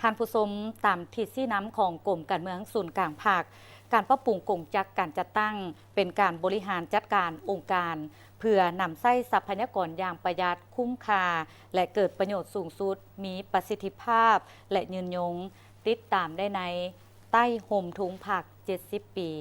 ທ່ານຜູ້ຊົມ, ຕາມທິດຊີ້ນຳຂອງກົມການເມືອງສູນກາງພັກ, ການປັບປຸງກົງຈັກການຈັດຕັ້ງ ເປັນການບໍລິຫານຈັດການອົງການ ເພື່ອນຳໃຊ້ຊັບພະຍາກອນຢ່າງປະຢັດ, ຄຸ້ມຄ່າ ແລະ ເກີດປະໂຫຍດສູງສຸດ, ມີປະສິດທິພາບ ແລະ ຍືນຍົງ. ຕິດຕາມໄດ້ໃນໃຕ້ຮົ່ມທຸງພັກເຈັດສິບປີ.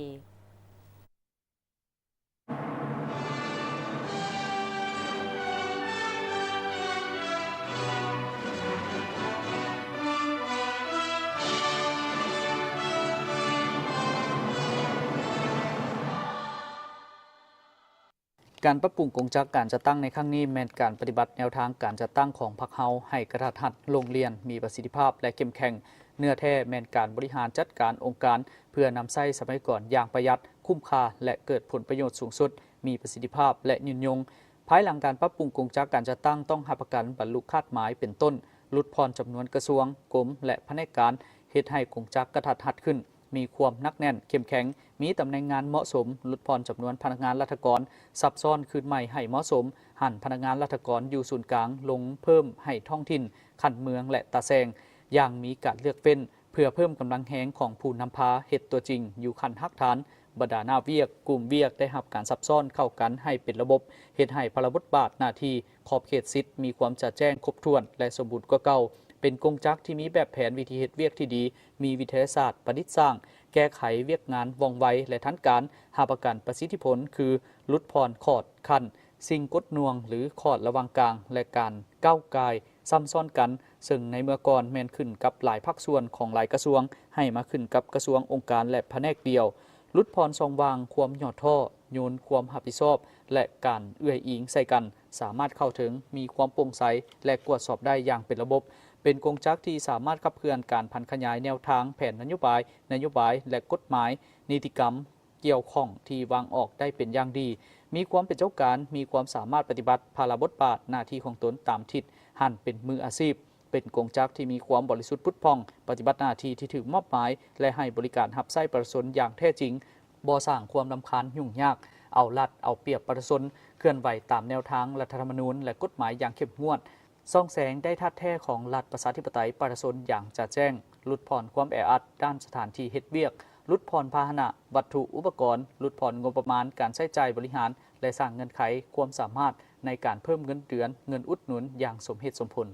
ການປັບປຸງກົງຈັກການຈັດຕັ້ງໃນຄັ້ງນີ້ ແມ່ນການປະຕິບັດແນວທາງການຈັດຕັ້ງຂອງພັກເຮົາໃຫ້ກະທັດຮັດ, ໂລ່ງລ່ຽນ, ມີປະສິດທິພາບ ແລະ ເຂັ້ມແຂງ. ເນື້ອແທ້ແມ່ນການບໍລິຫານຈັດການອົງການ ເພື່ອນຳໃຊ້ຊັບພະຍາກອນຢ່າງປະຢັດ, ຄຸ້ມຄ່າ ແລະ ເກີດຜົນປະໂຫຍດສູງສຸດ, ມີປະສິດທິພາບ ແລະ ຍືນຍົງ. ພາຍຫຼັງການປັບປຸງກົງຈັກການຈັດຕັ້ງ ຕ້ອງຮັບປະກັນບັນລຸຄາດໝາຍ ເປັນຕົ້ນ ຫຼຸດຜ່ອນຈຳນວນກະຊວງ, ກົມ ແລະ ພະແນກການ, ເຮັດໃຫ້ກົງຈັກກະທັດຮັດຂຶ້ນ, ມີຄວາມໜັກແໜ້ນ, ເຂັ້ມແຂງ, ມີຕຳແໜ່ງງານເໝາະສົມ, ຫຼຸດຜ່ອນຈຳນວນພະນັກງານລັດຖະກອນ, ສັບຊ້ອນຄືນໃໝ່ໃຫ້ເໝາະສົມ, ຫັນພະນັກງານລັດຖະກອນຢູ່ສູນກາງລົງເພີ່ມໃຫ້ທ້ອງຖິ່ນ, ຂັ້ນເມືອງ ແລະ ຕາແສງ ຢ່າງມີການເລືອກເວັ້ນ, ເພື່ອເພີ່ມກຳລັງແຮງຂອງຜູ້ນຳພາເຮັດຕົວຈິງຢູ່ຂັ້ນຮາກຖານ. ບັນດາໜ້າວຽກ, ກຸ່ມວຽກໄດ້ຮັບການສັບຊ້ອນເຂົ້າກັນໃຫ້ເປັນລະບົບ, ເຮັດໃຫ້ພາລະບົດບາດໜ້າທີ່, ຂອບເຂດສິດມີຄວາມຈະແຈ້ງ, ຄົບຖ້ວນ ແລະ ສົມບູນກວ່າເກົ່າ, ເປັນກົງຈັກທີ່ມີແບບແຜນວິທີເຮັດວຽກທີ່ດີ, ມີວິທະຍາສາດປະດິດສ້າງ, ແກ້ໄຂວຽກງານວ່ອງໄວ ແລະ ທັນການ, ຮັບປະກັນປະສິດທິຜົນ ຄືຫຼຸດຜ່ອນຂອດຂັ້ນ, ສິ່ງກົດໜ່ວງ ຫຼື ຂອດລະຫວ່າງກາງ ແລະ ການກ້າວກ່າຍຊ້ຳຊ້ອນກັນ, ເຊິ່ງໃນເມື່ອກ່ອນແມ່ນຂຶ້ນກັບຫຼາຍພາກສ່ວນຂອງຫຼາຍກະຊວງ, ໃຫ້ມາຂຶ້ນກັບກະຊວງ, ອົງການ ແລະ ພະແນກດຽວ. ຫຼຸດຜ່ອນຊ່ອງວ່າງຄວາມຫຍໍ້ທໍ້, ໂຍນຄວາມຮັບຜິດຊອບ ແລະ ການເອື້ອຍອີງໃສ່ກັນ, ສາມາດເຂົ້າເຖິງ, ມີຄວາມໂປ່ງໃສ ແລະ ກວດສອບໄດ້ຢ່າງເປັນລະບົບ, ເປັນກົງຈັກທີ່ສາມາດຂັບເຄື່ອນການຜັນຂະຫຍາຍແນວທາງ, ແຜນນະໂຍບາຍ, ນະໂຍບາຍ ແລະ ກົດໝາຍ, ນິຕິກຳ ກ່ຽວຂ້ອງທີ່ວາງອອກໄດ້ເປັນຢ່າງດີ, ມີຄວາມເປັນເຈົ້າການ, ມີຄວາມສາມາດປະຕິບັດພາລະບົດບາດໜ້າທີ່ຂອງຕົນຕາມທິດຫັນເປັນມືອາຊີບ, ເປັນກົງຈັກທີ່ມີຄວາມບໍລິສຸດຜຸດຜ່ອງ, ປະຕິບັດໜ້າທີ່ທີ່ຖືກມອບໝາຍ ແລະ ໃຫ້ບໍລິການຮັບໃຊ້ປະຊາຊົນຢ່າງແທ້ຈິງ, ບໍ່ສ້າງຄວາມລຳຄານຫຍຸ້ງຍາກ, ເອົາລັດເອົາປຽບປະຊາຊົນ, ເຄື່ອນໄຫວຕາມແນວທາງລັດຖະທຳມະນູນ ແລະ ກົດໝາຍຢ່າງເຂັ້ມງວດ. ສ່ອງແສງໄດ້ທາດແທ້ຂອງລັດປະຊາທິປະໄຕປະຊາຊົນຢ່າງຈະແຈ້ງ, ຫຼຸດຜ່ອນຄວາມແອອັດດ້ານສະຖານທີ່ເຮັດວຽກ, ຫຼຸດຜ່ອນພາຫະນະ, ວັດຖຸ, ອຸປະກອນ, ຫຼຸດຜ່ອນງົບປະມານການໃຊ້ຈ່າຍບໍລິຫານ ແລະ ສ້າງເງື່ອນໄຂຄວາມສາມາດໃນການເພີ່ມເງິນເດືອນ, ເງິນອຸດໜູນຢ່າງສົມເຫດສົມຜົນ.